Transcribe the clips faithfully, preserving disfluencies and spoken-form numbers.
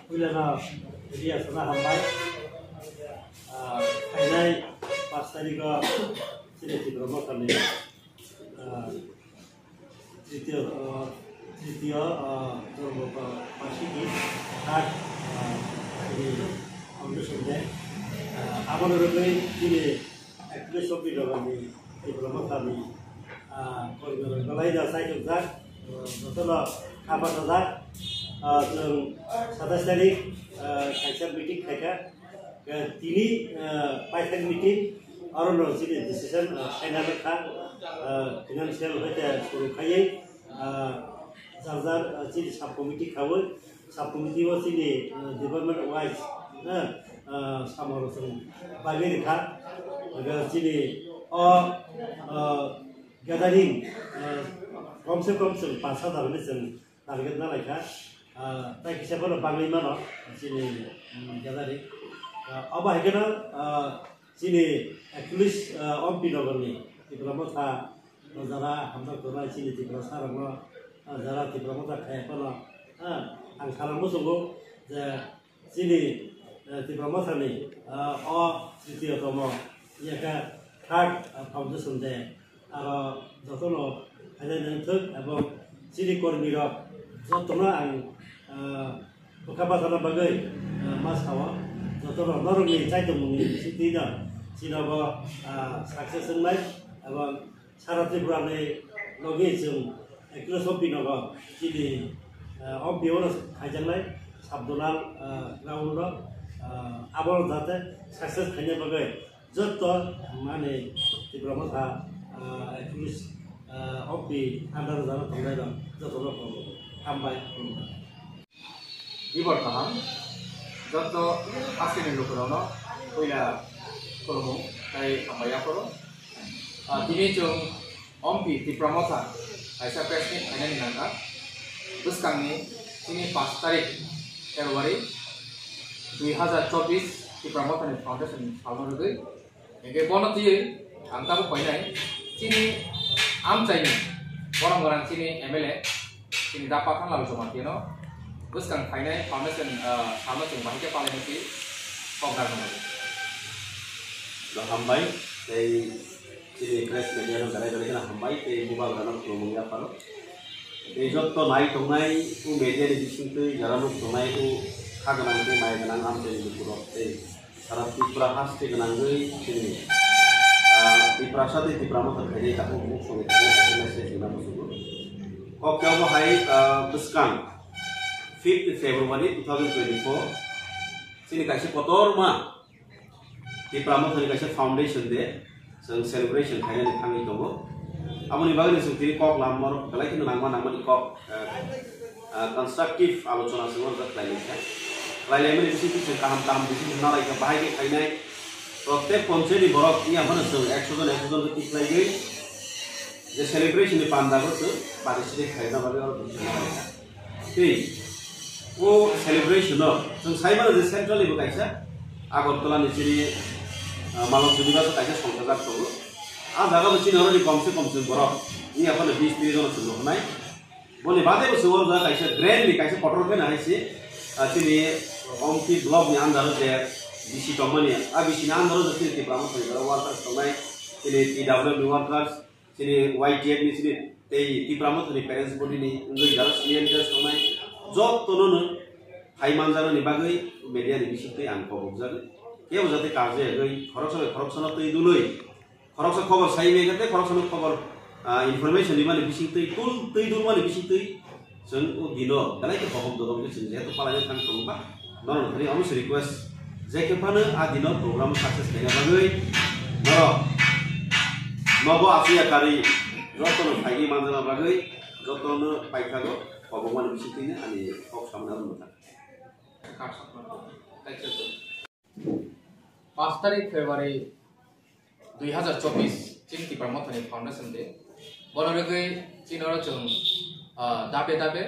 Puilano media sana hambai. Ah, phainai pas tarikh o chini Tipra Mothani, ah, tritiyo, ah, tritiyo, ah, jormo ba-, basiki third, ah, chini foundation day. Ah, aboni rwgwi chini Actually, Sopi Dogani, Tipra Mothani, ah, kormi rok belai no chaitok jak, ah, jotono kha pathajak. Ah, chwng satais tarik, ah, kaisa meeting khaikha. Ah, tini, ah, paithak meeting, aro no chini decision, ah, final kha, ah, financial hoite suru khaiwi, ah, jar jar, ah, chini sub committee khawi, sub committee o chini, ah, department wise, ah, ah, samung rok chwng bagwi rikha. Aga chini o, ah, gathering, ah, kom se kom chwng panch hajar hinwi chwng target na laikha. Ah, tai kisa bono bagwi mano chini, mm, gathering. Ah, obo hai kheno, ah, chini actually, ah, Ompi Nogorni Tipra Motha jara hamjak tongnai chini Tiprasa rokno, ah, jara Tipra Motha khaya phano, ah, ang sana muchungo je chini, eh, Tipra Mothani, ah, o tritiyotomo yakha third, ah, foundation day aro jotono khainai nangthok ebong chini kormi rok jotono ang, ah, bwkha bathana bagwi, ah, ma sao jotono norokni chaitongmungni bisingtwino chinobo, ah, success wngnai ebong Sara Tripura ni logi chwng Ekro Sopi nogo chini, ah, Ompi o no khaijaknai sub zonal, ah, ground o, ah, abo jate success khaina bagwi jotto mani Tipra Motha, ah, Ekro, ah, Ompi under jana tongnai rok jotono hambai. Bibor kaham, joto asini lukurokno puila khulumung tei hambai yaphuru. Ah, tini chwng Ompi Tipra Motha kaisa press meet khainani nangkha. Bwskangni chini pash tarik February dui hazar chobbish Tipra Mothani foundation salno rwgwi Hingke bono twiwi ang tabuk painai chini amchaini borok gwnang chini M L A chini da Pathang Lal Jamatia no bwskang phainai foundation, ah, salno chwng bahai khe palai nukwi kok dak nangwi. Hambai tei chini press media no belai belai kheno hambai tei bubagra no khulumung yapharo. Tei jotto nai tongnai o media ni bisingtwi jara nuk tongnai o kha gwnang tei mai gwnang amchaini lukurok tei Sara Tripura haste gwnangwi chini, ah, Tiprasa tei Tipra Motha khainai takhuk bukhuk songwi thangwi message rwna muchungo. Kok khe obo hai, ah, bwskang fifth February two thousand twenty-four chini kaisa kotorma Tipra Mothani kaisa foundation day. Chwng celebration khainani thangwi tongo. Aboni bagwi chwng tini kok lammarok belai kheno nangma nangmani kok, eh, eh, constructive alochona chwng orjak khlai laikha. Khlai laimani bisingtwi chwng kaham kaham decision na laikha, bahai khe khainai. Protek ponchayni borok wngya phano chwng ekso jon ekso jon khe tikhlaiwi je celebration ni pandago chwng participate khaina bagwi oro decision na laikha. Tei o celebration no chwng sai mano je central ni bo kaisa Agartala ni chini, ah, Malok Junivaso kaisa songchajak tongo. A jaga bo chini oroni kom se kom chwng borok wngya phano bis tris jono chwng rwkhnai. Boni bade bo chwng oro jaga kaisa grand ni kaisa kotor khe na hai se, ah, chini Ompi block ni under o je B C tongmani, a B C ni under o je chini Tipra Motha ni workers tongnai, chini T W F ni workers, chini Y T F ni chini tei Tipra Motha ni parents body ni wngwi jara senior leaders tongnai, jotono no hai manjana ni bagwi media ni bisingtwi ang kobok jagwi. Kebo jate karjagwi khoroksa bai khoroksa no twi dului, khoroksa khobor sai bai khe tei khoroksa no khobor, ah, information rimani bisingtwi tul twi dulmani bisingtwi Chwng o dino belai khe hohom dodom khe chwng jehetu palai thang tongo ba, norok thani omo se request je khe phano a dino program success khaina bagwi norok nogo achuya karwi jotono phaigwi manjana bagwi jotono paithago kobokmani bisingtwino ani kok samani abo mwthang. Pash tarik February dui hazar chobbish chini Tipra Mothani Foundation Day. Bono rwgwi chini oro chwng, ah, dabe dabe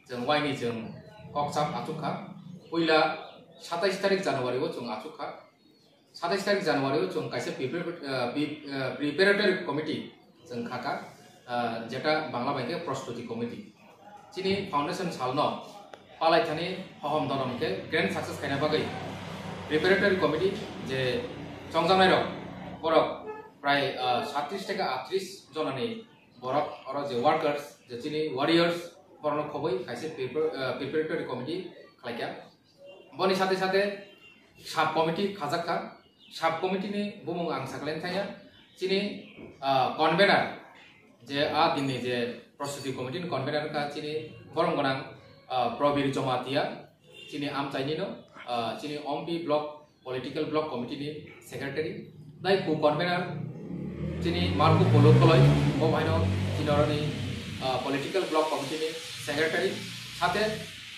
chwng waini chwng kokchap achukha. Puila satais tarik January o chwng achukha. Satais tarik January o chwng kaisa prepar-, ah, bi-, ah, preparatory committee chwng khaka, ah, jeta Bangla bai khe Prostuti Committee. Chini foundation salno palai thani hohom dorom khe grand success khaina bagwi preparatory committee je chongjaknai rok, borok prai, ah, satris theke atris jonani borok, oro je workers, je chini warriors, borokno khobwi kaisa prepar-, ah, preparatory committee khlaikha. Boni sate sate sub committee khajakha. Sub committee ni bumung ang saklen thaya. Chini, ah, convener, je a dinni je prostuti committee ni convener ka chini borom gwnang, ah, Probir Jamatia, chini amchaini no, ah, chini Ompi block, political block committee ni secretary. Tai co convener chini Marco Polo Koloi, bo baino chini oroni, ah, political block committee ni secretary. Sate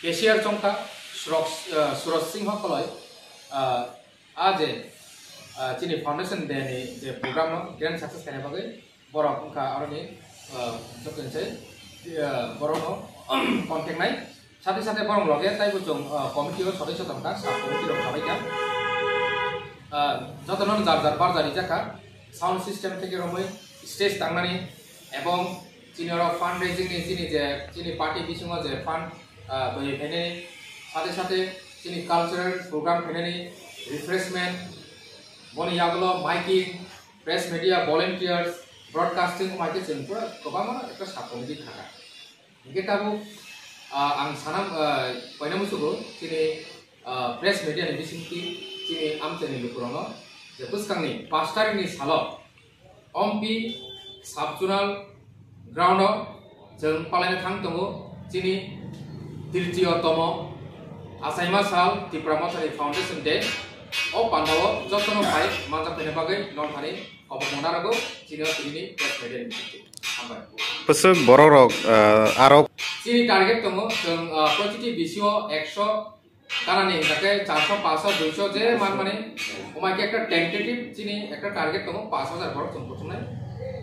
cashier chongkha Suraj, ah, Suraj Singha Koloi, ah, a je, ah, chini foundation day ni je program no grand success khaina bagwi borok wngkha aroni, ah, joto se, ah, borok no contact nai. Sate sate borok loge taibo chwng, ah, committee o sodosyo tongkha, sub committee rok khabaikha. Ah, joto no jar jar barja rijakha, sound system theke romwi stage tangnani ebong chini oro fundraising ni chini je chini party bisingo je fund, ah, twi phainani sate sate chini cultural program phainani refreshment, boni yagulo miking, press media, volunteers, broadcasting, omo hai khe chwng pura kwbangma ekta sub committee thangkha. Hingke tabuk, ah, ang sanam, ah, koina musugo chini, ah, press media ni bisingtwi chini amchaini lukurokno je bwskangni pash tarikni salo Ompi sub-zonal ground o chwng palaina thang tongo chini tritiyo tomo achaima sal Tipra Mothani Foundation Day. O pandao jotono phai manjak phaina bagwi nongthani khobokma narago chini o tinini press media ni bisingtwi. Hambai. Bwswk borok rok, ah, arok. Chini target tongo chwng, ah, protiti bisio ekso Kanani hingkha khe charso, paso, duiso je man mani, omai khe ekta tentative chini ekta target tongo, pash hajar borok chwng kuthumnai.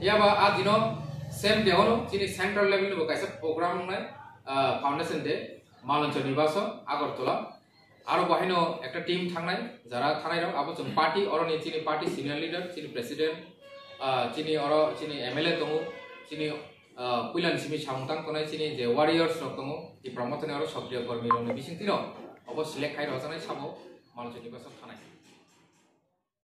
Phiya ba a dino same day ono chini central level ni bo kaisa program wngnai, ah, Foundation Day, Maloncho Nibaso, Agartala. Aro bo haino ekta team thangnai, jara thanai rok abo chwng party, oroni chini party senior leader, chini president, ah, chini oro chini M L A tongo, chini ah, puilani simi samung tang tongnai chini je warriors rok tongo, Tipra Mothani oro sokriyo kormi rokni bisingtwi no obo select khai rwjaknai sabo Maloncho Nibaso thanai.